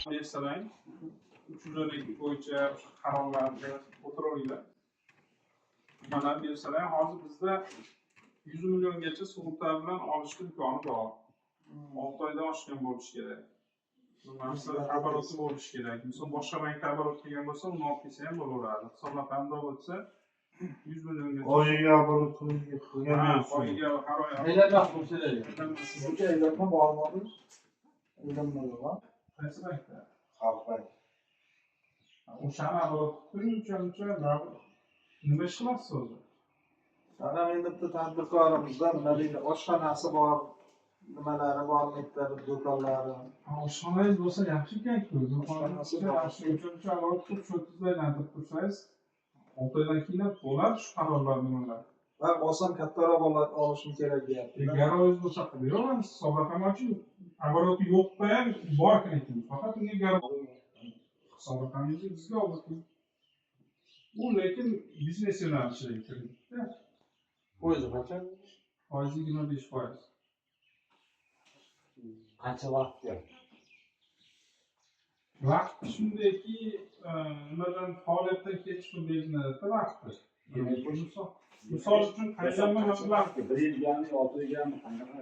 Bersalang, 350 bo'yicha o'sha qarorlarni o'tiraveringlar. Mana, bersalang, hozir bizda 100 milliongacha sug'urta bilan olishni imkoni bor. 6 oydan oshgan bo'lishi kerak. Narsa оборот i bo'lishi kerak. Misol, boshqa bankda оборот qilgan bo'lsa, uni olib kelsa ham bo'laveradi. Hisob raqamida bo'lsa, 100 milliongacha. Oyiga оборот qilgan Ha, bo'lsa. Oyiga, har oy. Aylanma bo'lsa. Sizniki aylanma bormi? Aylanma yo'q, ha? Qaysi bankda? Xalq bank. O'shani оборот qilib turing, uncha uncha baribir. Nima ish qilasiz o'zi? Mana endi bitta tadbirkorimizda, nima deydi, oshxonasi bor, nimalari bor, bitta do'konlari. Oshxonangiz bo'lsa, yaxshi ekan-ku. Oshxonasi bor. Yaxshi, uncha uncha оборот qilib, счёт ingizni aylantirib tursangiz, 6 oydan keyin ham to'ladi shu qarorlar, nimalar. Va olsam, kattaroq olishim kerak deyapti. Garovingiz bo'lsa, qilib beraveramiz. Hisob raqam oching. Оборот i yo'qda ham bor kreditimiz. Faqat unga garov hisob raqamingizni bizga olib. U lekin biznes yo'nalishidagi kreditda. Foizi qancha? Foizi 25%. Qancha vaqtga? Vaqt shundayki, nimadan, faoliyatdan kelib chiqib belgilanadi vaqti. Misol uchun, qaydanmi mablag' Bir yilgami, 6 oygami, qanaqa?